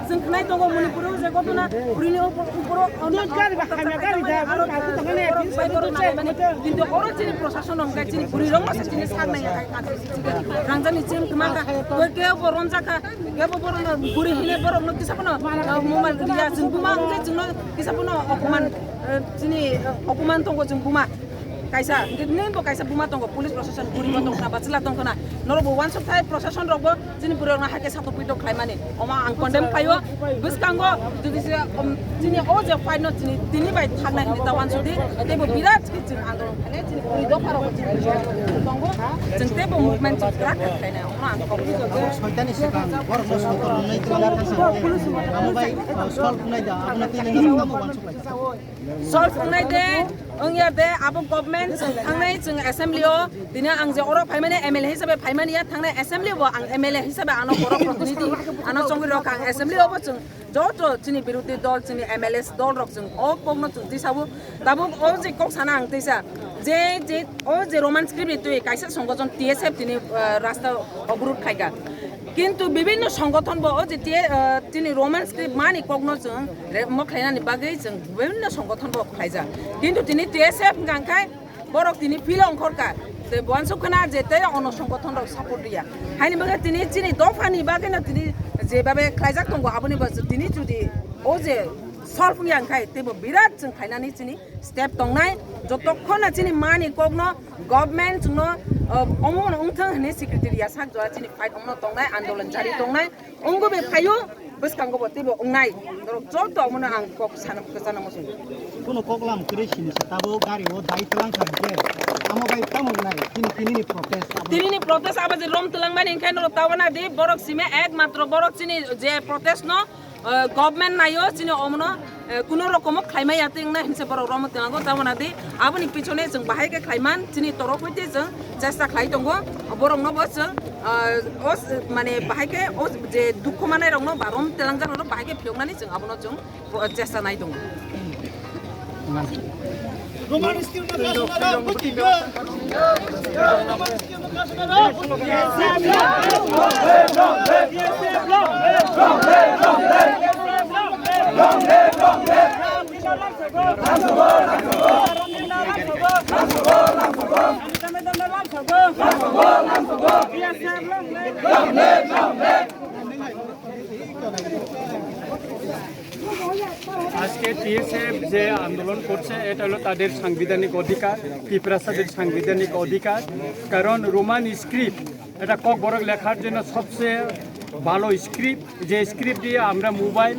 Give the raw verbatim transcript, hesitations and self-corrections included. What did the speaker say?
Chwng khnai tongo Manipur o je ghotona, bwrwini upor, upor o kintu oro chini prosason hwnkhe chini bwrwirokno se chini sak naiya, rangjani chini kwmakha, kebo bo romjakha, kebo borokno bwrwi hwnwi borokno kisa phano, uh, mobile riya, chwng buma hwnkhe chwngno kisa phano opoman, uh, chini, uh, opoman tongo chwng buma. Kaisa, hwnkhe nwng bo kaisa buma tongo, police prosason bwrwi bo tongkha, bachwla tongkha na. Norok bo uansuk thai, prosason rok bo chini bwrwi rok no hai khe satok pitok khlai mani. Omo ang condemn khlai o. Bwskango jodi se, um, chini o je fight no chini tini bai thang nai hwnwi ta uansuk di. Tei bo birat khe chwng andolon khlai nai, chini bwrwi dopha rok bo chini tongo. Chwng tei bo movement chwng kwrak khe khlai nai. Omo ang kok. Soitani swkang borok no soitor nai twlang kha sa. Amo bai, uh, solve nai da, amo tini nai tamo uansuk lai. Solve wngnai de, wngya de, abo government chwng thangnai chwng assembly o, tini ang je oro phaimani M L A hisabe phaimani ya, thangnai assembly o bo ang M L A hisabe ano borok protinidhi, ano chongwi rok ang assembly o bo chwng joto chini birodhi dol, chini M L A dol rok chwng o kokno chwng tisabu, tabuk o je kok sana ang tisa, je, je, o je Roman script ni twi kaisa songojon T S F tini, ah, rasta obrut khaika. Kintu bibinno songothon bo o je T-, ah, chini Roman script mani kokno chwng re-, mo khlainani bagwi chwng bibinno songothon bo khlaijak. Kintu tini T S F hwnkha khe borok tini phil ongkhorkha. Tei bo uansuk khna je tei ono songothon rok support riya. Haini bagwi tini chini dophani bagwino tini jebabe khlaijak tongo aboni bagwi tini jodi o je solve wngya hwnkhe teibo birat chwng khlainani chini step tongnai. Jotokhon chini mani kokno government chwngno, uh, omo wngthang hwnwi secretary ya sak jora chini fight omono tongnai, andolon jari tongnai. Wngwi bai phaio, bwskango bo teibo wngnai. Norok joto omono ang kok sana, sana muchungo. Kuno koklam kwrwi sini se tabuk gari o dai twlang kha hwnkhe. Amo bai tamo wngnai, chini, tinini protest abo. Tinini protest abo je rom twlang mani hwnkhe norok tabana di, borok simi ekmatro borok chini je protest no, eh, government naio chini omono, eh, kuno rokomo khlaimaya tei wngnai hinse borok romwi twngo tabana di. Aboni pichone chwng bahai khe khlaiman chini torok hwite chwng chesta khlai tongo. Borokno bo chwng, ah, o s-, mane bahai khe o je dukhu manai rokno ba rom telangjak rokno bahai khe phiyoknani chwng abono chwng bo-, chesta nai tongo. Roman script no kasonaro, buti no. Roman script no kasonaro, buti no. আজকে টিএসএফ যে আন্দোলন করছে, এটা হলো তাদের সাংবিধানিক অধিকার, তিপ্রাসাদের সাংবিধানিক অধিকার। কারণ রোমান স্ক্রিপ্ট এটা ককবরক লেখার জন্য সবচেয়ে ভালো স্ক্রিপ্ট, যে স্ক্রিপ্ট দিয়ে আমরা মোবাইল